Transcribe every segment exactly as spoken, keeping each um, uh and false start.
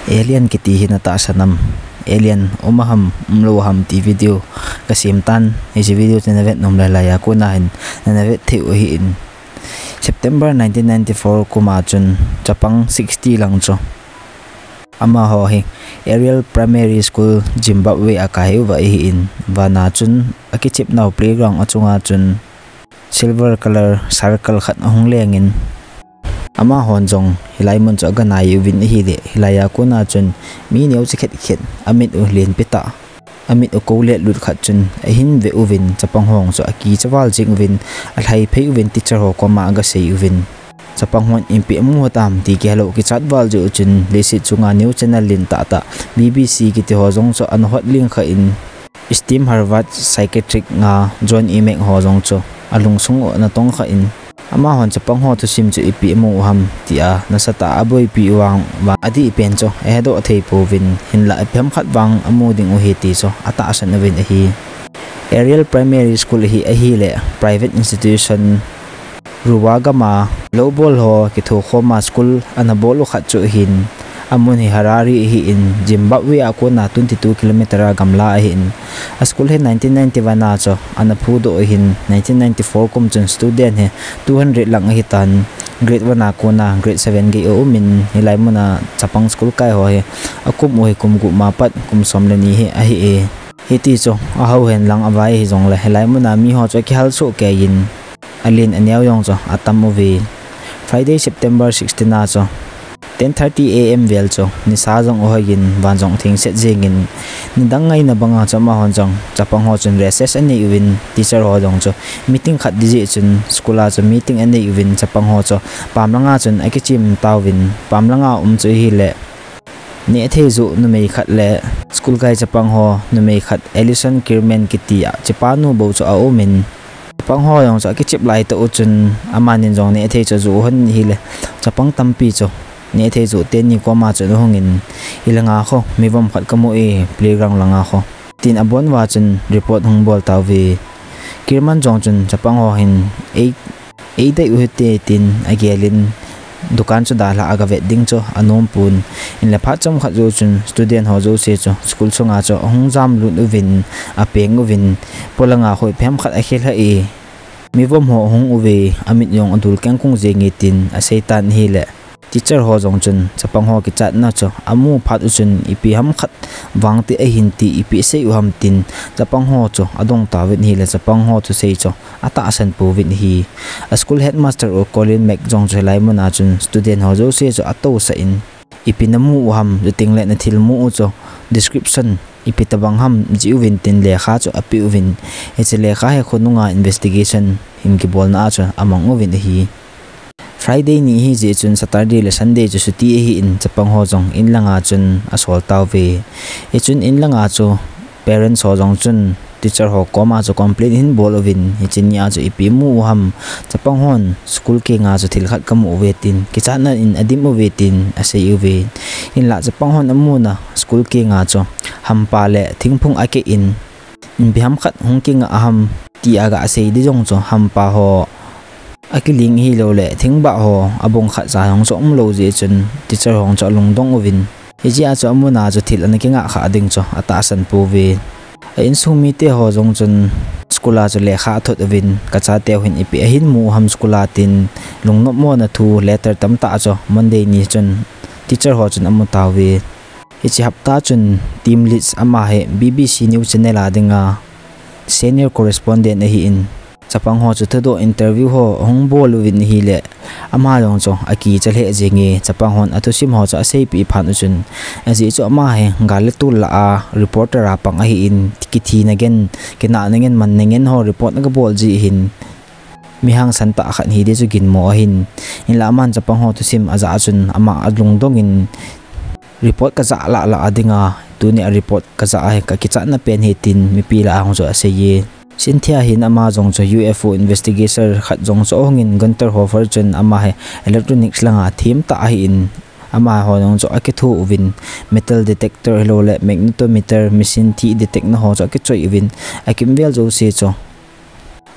Alien kiti hi natahsan am, alien um aham, umlou aham ti video kasem tan, hiche video chu navet nom lailai a kona hin nana vet thei u ahin. September nineteen ninety-four kum a chun chapang sixty lang chu amaho hi Ariel Primary School, Zimbabwe a kai uva ahin, vana chun akichepnau playground achunga chun silver color circle khat ahung lengin, amahon jong hilai mun chu aganai uvin ahile, hilai a kona chun mi neocha khet khet amit u lenpi tah, amit u koulet lut khat chun ahin ve uvin, chapang ho chu akicha val jing uvin, alhai phei uvin, teacher ho koma agasei uvin, chapang hon ipi amu ham ti kihelou kichat val jeh u chun, leiset chunga news channel lentah tah, B B C kiti ho jong chu ana hot leng khan, Steam Harvard psychiatric nga John Emack ho jong chu alungsung u ana tong khan, amahon chapang ho thusim chu ipi amu u ham tia nasatah a aboipi uvang, adih pen chu ahedoh thei pouvin, hinlah ipi ham khat vang amu ding u ahi ti chu atahsan uvin ahi. Ariel Primary School hi ahile private institution, Ruwa gama loubol ho kithokhoma school ana bol u khat chu ahin, amun hi Harare ahin, Zimbabwe a kona twenty two kilometer a gamla ahin. A school hi nineteen ninety one a chu ana phudoh ahin, nineteen ninety four kum chun student hi two hundred lang ahitan, grade one a kona grade seven gei aumin, hilai muna chapang school kai ho hi akum u hi kum gup ma pat kum som le ni hi ahi e. Hiti chu ahao hen lang avai hijongle, hilai muna miho chu akihal soh keiyin, alen aneo jong chu atam uve. Friday, September sixteen a chu ten thirty A M vel chu nisa jong ahoiyin, van jong atheng set jengin, nidang ngaina banga chu amahon jong chapang ho chun recess anei uvin, teacher ho jong chu meeting khat ding jeh chun school a chu meeting anei uvin, chapang ho chu pam langa chun akichem tauvin, pam langa um chu ahile, nehthei joh numei khat le school kai chapang ho numei khat, Alison Kirman kiti a chepanu bou chu aumin, chapang ho jong chu akichep laitah u chun, amanin jong nehthei chu ajoh u hon ahile, chapang tampi chu nehthei joh teni koma chun ahungin, ilanga kho mivom khat kamu e, playground langa kho, tin abon uva chun report hung bol tauve. Kirman jong chun chapang ho hin ei, eidei u hite tin agelin, dukan chu dalha agavet ding chu anompon, hinla phat chomkhat jou chun student ho jouse chu school sunga chu ahung jamlut uvin, apeng uvin, polanga hoi phem khat akhel lha e, mivom ho ahung uve, amit jong adul kengkung jenge tin aseitan ahile, teacher ho jong chun chapang ho kichatna chu amu phat u chun ipi ham khat vangte ahin ti ipi asei u ham tin, chapang ho chu adong tauvin ahile, chapang ho thusei chu atahsan pouvin ahi. A school headmaster u Colin Mack jong chu hilai muna chun student ho jouse chu atousah in, ipi namu u ham, chutengle nathilmu u chu description ipi tobang ham jih uvin tin lekha chu apeuvin, hiche lekha hi khonunga investigation hin kibolna a chu amang uvin ahi. Friday ni ahijeh chun Saturday le Sunday chu chuti ahin, chapang ho jong inlanga chun asol tauve. Hichun inlanga chu parents ho jong chun teacher ho koma chu complain ahin bol uvin, hiche nia chu ipi amu u ham, chapang hon school kenga chu thil khat kamu uve tin, kichatna in adim uve tin asei uve. Hinlah chapang hon amuna school kenga chu hampa le thingphung akeh in, ipi ham khat hung kingah ham ti aga sei ding jong chu hampa ho akiling ahiloule thingbah ho abong khat cha jong chu umlou jeh chun teacher ho chu alungdong uvin, hijeh a chu amuna chu thil ana kingah kha ding chu atahsan pouve. A insung mite ho jong chun school a chu lekha athot uvin, kachateu hin ipi ahin mu u ham school a tin, lungnopmona thu letter tamtah chu Monday ni chun teacher ho chun amu tauve. Hiche hapta chun Tim Leach, ama hi B B C News Channel a dinga senior correspondent ahin, chapang ho chu thudoh interview ho ahung bol uvin ahile, ama jong chu akicha lheh jenge, chapang hon athusim ho chu aseipeh phat u chun, ajeh chu ama hi gal le tol lah a reporter a pang ahin, kithina gen, kinahna ngen, manna ngen ho report agabol jeh hin, mi hangsan tah khat hiding chu ginmo ahin, hinlah aman chapang ho thusim ajah a chun ama alungdongin, report kajah lah lah a dinga, tunia report kajah a hi kakichatna pen ahi tin mipi lah a hung chu aseiye. Cynthia hin ama jong chu U F O investigator khat jong chu ahungin, Gunther Hofer chun ama hi electronics langa themtah ahin, amaho jong chu akitho uvin, metal detector ahiloule magnetometer machine thih detect na ho chu akichoi uvin, akimvel jouse chu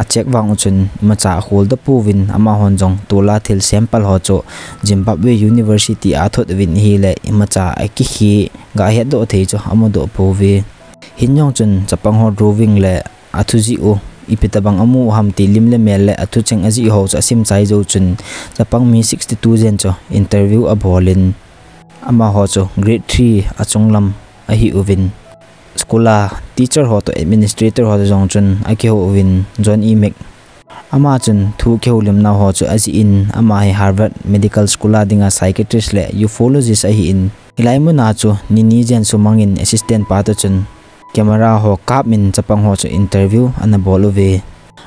a check vang u chun imacha akhol da pouvin, amahon jong tol'a thil sample ho chu Zimbabwe University a athot uvin ahile imacha akihi ga hetdoh thei chu amudoh pouve. Hin jong chun chapang ho drawing le athu jih u, ipi tabang amu u ham ti lim le mel le athu cheng ajih ho chu asim chai jou chun chapang mi sixty two jen chu interview abol in, amaho chu grade three achung lam ahi uvin, school a teacher ho toh administrator ho toh jong chun akihou uvin, John E. Mack. Ama chun thu kihoulimna ho chu ajih in, ama hi Harvard Medical School a dinga psychiatrist le ufologist ahi in, hilai mun a chu ni ni jen sumang in assistant pa toh chun camera ho kap in chapang ho chu interview ana bol uve.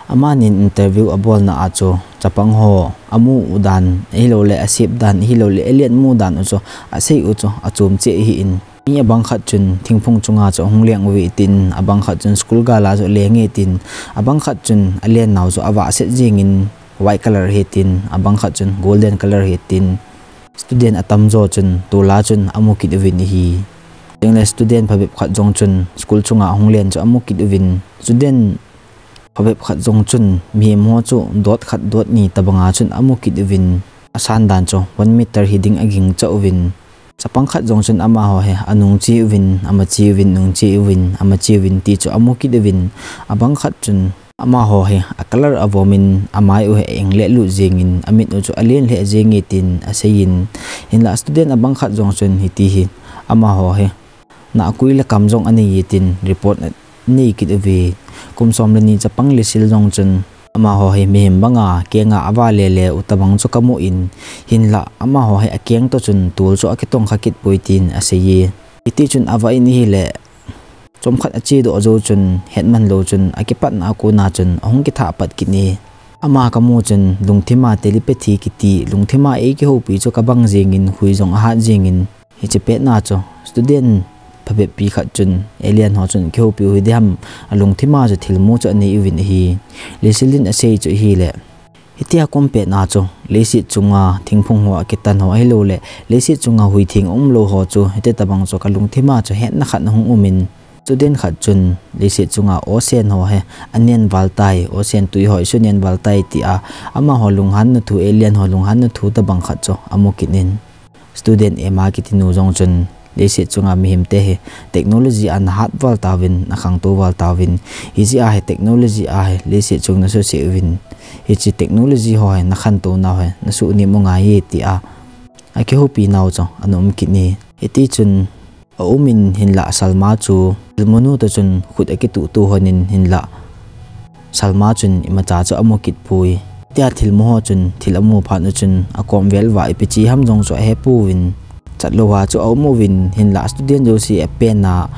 Amanin interview abolna a chu chapang ho amu u dan, ahilouleh asep dan, ahilouleh alien mu dan u chu asei u chu achom cheh ahi in, mi abang khat chun thingphung chunga chu ahung leng uve tin, abang khat chun school gal a chu aleng e tin, abang khat chun alen nau chu avahset jeng in white color ahi tin, abang khat chun golden color ahi tin, student atamjo chun tol'a chun amu kit uvin ahi. Chuteng le student phabep khat jong chun school chunga ahung len chu amu kit uvin, student phabep khat jong chun mihem ho chu dot khat dot ni tabanga chun amu kit uvin, asan dan chu one meter hi ding aging cha uvin, chapang khat jong chun amaho hi anung che uvin, ama che uvin, nung che uvin, ama che uvin ti chu amu kit uvin, abang khat chun amaho hi a color avom in, amai u hi a-eng le lut jeng in, amit u chu alen lheh jeng e tin asei in, hinlah student abang khat jong chun hiti hi amaho hi nakui le kam jong anei e tin report anei kit uve. Kum som le ni chapang Lucille jong chun amaho hi mihem banga kenga ava lele u tabang chu kamu in, hinlah amaho hi akeng toh chun tol chu akitong kha kit poi tin asei e. Hiti chun avah in ahile, chomkhat ache doh jou chun, hetman lou chun, akipatna a kona chun ahung kithah pat kit e. Ama kamu chun lungthim a telepathy kiti, lungthim a eikihoupi chu kabang jeng in, hui jong ahat jeng in, hiche petna chu student phabep pi khat chun alien ho chun kihoupi u hiding ham, alungthim a chu thilmu chu anei uvin ahi. Lucille in asei chu ahile, hitia kum petna chu leiset chunga thingphung ho akitan ho ahilouleh leiset chunga hui theng aumlou ho chu hiti tabang chu kalungthim a chu hetna khat ahung um in, student khat chun leiset chunga ocean ho hi anen val tai, ocean tui ho hi chu nen val tai tia amaho lunghanna thu, alien ho lunghanna thu tabang khat chu amu kit in, student Emma kiti nu jong chun leiset chunga mihemte hi technology a nahat val tauvin, nakhangtou val tauvin, hijeh a hi technology a hi leiset chung nasuse uvin, hiche technology ho hi nakhantou nau hi nasuhnem u ngai e tia akihoupi nau chu ana um kit e. Hiti chun aum in, hinlah Salma chu thilmunu toh chun khut akituhtuh hon in, hinlah Salma chun imacha chu amu kit poi. Tia thilmu ho chun thil amu phat u chun akom vel uva ipi che ham jong chu ahe pouvin, chatlou a chu aum uvin, hinlah student jouse apen a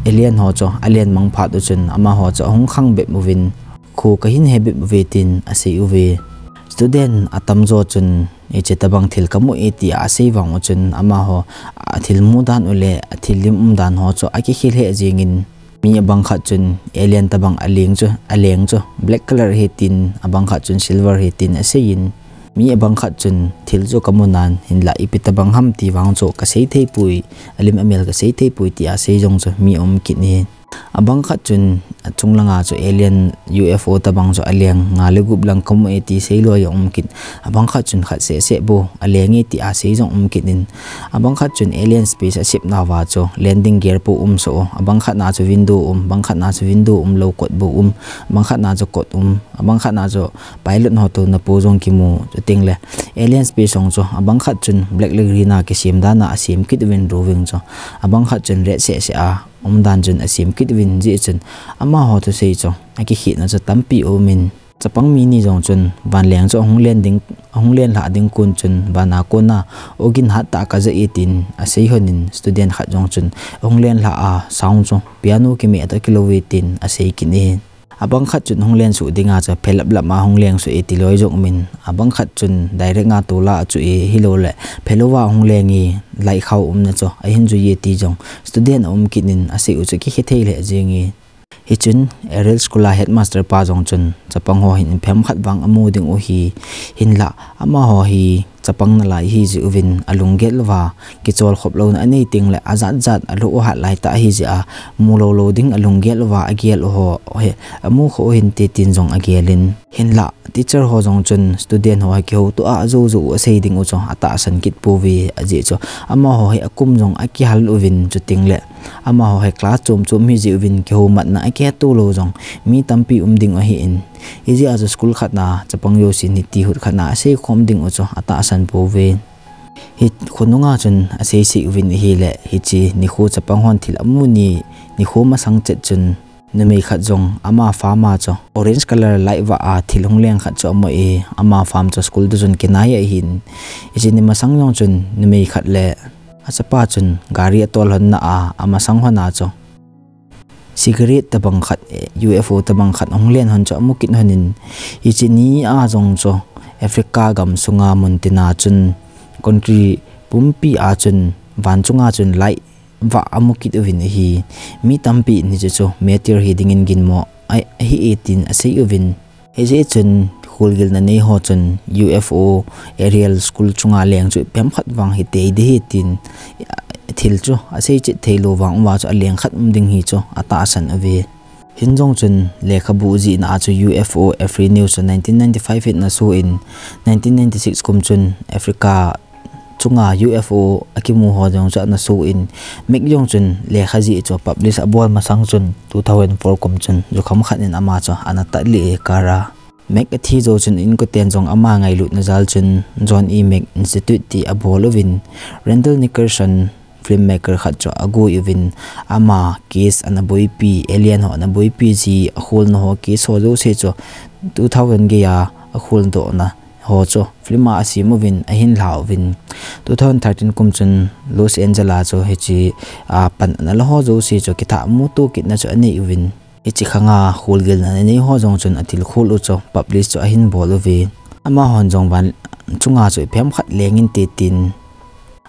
alien ho chu alen mang phat u chun amaho chu ahung khang bep uvin, kho kahin he bep uve tin asei uve. Student atamjo chun hiche tabang thil kamu e tia asei vang u chun amaho athilmu dan u le athil lim um dan ho chu akikhel lheh jeng in, mi abang khat chun alien tabang aleng chu, aleng chu black color ahi tin, abang khat chun silver ahi tin asei in, mi abang khat chun thil chu kamu nan, hinlah ipi tabang ham ti vang chu kasei thei poi, alim amel kasei thei poi tia sei jong chu mi aum kit e. Abang khat chun achung langa chu alien U F O tabang chu aleng nga le gup lang kamu e ti sei loi aum kit. Abang khat chun khat seh seh bou aleng e tia sei jong um kit in, abang khat chun alien space asep nauva chu landing gear pou um soh u, abang khat na chu window um, abang khat na chu window umlou kot bou um, abang khat na chu kot um, abang khat na chu pilot ho touna pou jong kimu. Chuteng le alien space jong chu abang khat chun black le green a kisem dan a asem kit uvin drawing chu, abang khat chun red seh seh a um dan chun asem kit uvin, hijeh chun amaho thusei chu akikhetna chu tampi aum in, chapang mi ni jong chun vanleng chu ahung len ding, ahung len lhah ding kon chun van a kona ogin hat tah kaja e tin asei hon in, student khat jong chun ahung len lhah a sound chu piano kimeh toh kilou e tin asei kit e. Abang khat chun ahung len suh dinga chu phelap lap a ahung leng suh e ti loi jong um in, abang khat chun direct a tol'a achu e, ahilouleh phelou a ahung leng e, light khao umna chu ahin jui e ti jong student aum kit in asei u chu kikhe thei lheh jeng e. Hichun Ariel School a headmaster pa jong chun chapang ho hin phem khat vang amu ding u ahi. Hinlah amaho hi chapang nalai ahi jeh uvin alunggel uva, kichol khop louna anei teng le ajat jat alou u hat lai tah ahi jeh a, mu lou lou ding alunggel uva agel u ho hi amu kha u hinte tin jong agel in. Hinlah teacher ho jong chun student ho hi kihouto a ajou jou u asei ding u chu atahsan kit pouve, ajeh chu amaho hi akum jong akihal uvin, chuteng le amaho hi class chom chom ahi jeh uvin kihoumatna akihe to lou jong mi tampi um ding u ahin. Hijeh a chu school khat na chapang jousen hiti hut khat na asei khom ding u chu atahsan pouve. Hi khonunga chun asei sei uvin ahile, hiche nikho chapang hon thil amu ni, nikho masang chet chun numei khat jong ama farm a chu orange color light vah a thil hung leng khat chu amu e, ama farm chu school toh chun kinai ahin. Hiche ni masang jong chun numei khat le achapa chun gari atol lhon na a, amasang lhon a chu cigarette tabang khat, eh, U F O tabang khat hung len lhon chu amu kit lhon in, hiche ni a jong chu Africa gam sunga mun tina chun country pumpi a chun van chunga chun light vah amu kit uvin ahi. Mi tampi in hiche chu meteor hi dingin ginmo ahi e tin asei uvin. Hijeh chun kholgilna nei ho chun U F O aerial school chunga leng chu phem khat vang hi tei ding ahi tin, thil chu asei chet thei lou vang uva chu aleng khat um ding hi chu atahsan uve. Hin jong chun lekhabu jihna a chu U F O Afri News chu nineteen ninety-five in ana so in, nineteen ninety-six kum chun Africa chunga U F O akimu ho jong chu ana so in, Mac jong chun lekha jih chu publish abol masang chun two thousand four kum chun jukham khat in ama chu ana tat lih e car a. Mac athi jou chun inkoten jong ama ngailutna jal chun John E. Mac Institute ti abol uvin, Randall Nickerson filmmaker khat chu agoi uvin, ama case ana boipi, alien ho ana boipi ji, akholna ho case ho jouse chu two thousand gei a akholdohna ho chu film a asem uvin, ahin lha uvin. Two thousand thirteen kum chun Los Angeles a chu hiche, a, pan ana la ho jouse chu kithah muto kitna chu anei uvin. Hiche khanga kholgilna nei ho jong chun athil khol u chu publish chu ahin bol uve. Amahon jong van chunga chu phem khat leng inte tin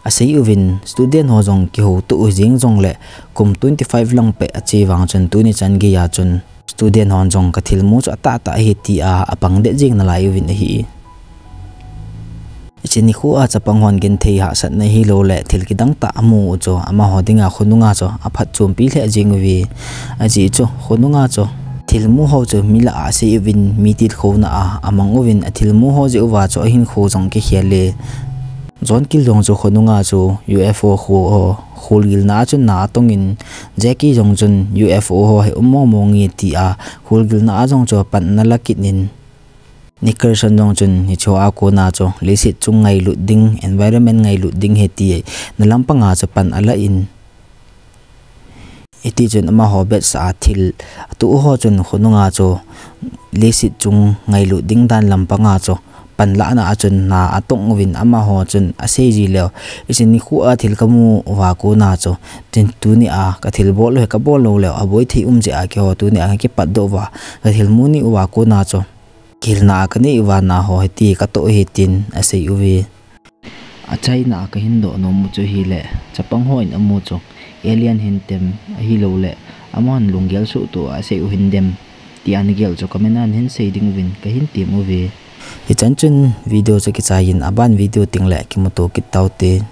asei uvin, student ho jong kihouto u jing jongle kum twenty-five lang peh ache vang chun tuni chan gei a chun student hon jong kathilmu chu atahtah ahi tia apang det jing nalai uvin ahi. Hiche nikho a chapang hon genthei hahsatna hilou le thil kidang tah amu u chu amaho dinga khonunga chu aphatchompi lheh jing uve. Ajeh chu khonunga chu thilmu ho chu mi lah a asei uvin, mi tilkhouna a amang uvin, athilmu ho jeh uva chu ahinkho jong kikhel e. John Keel jong chu khonunga chu U F O kho, kholgilna a chun na atongin, Jackie jong chun U F O ho hi um mong mong e tia kholgilna a jong chu pan ana la kit in, Nickerson jong chun hicheho a kona chu leiset chung ngailut ding, environment ngailut ding ahi ti na lampanga chu pan ala in, hiti chun amaho batch a thil atoh ho chun khonunga chu leiset chung ngailut ding dan lampanga chu panlahna a chun na atong uvin, amaho chun asei ji leu, hiche nikho a thil kamu uva kona chu, tin tuni a kathil bol u hi kabol lou leu, aboi thei um jeh a keiho tuni a kakipatdoh uva, kathilmu ni uva kona chu kihilna a kanei uva naho hiti katoh ahi tin asei uve. Achaina a kahin doh nom u chu ahile, chapang hon amu chu alien hintem, ahilouleh amahon lunggel suhtoh a asei u hindem, tia nagel chu comment a nahin sei ding uvin kahin tem uve. Hichan chun video chu kichai in, aban video tengle kimuto kit taute.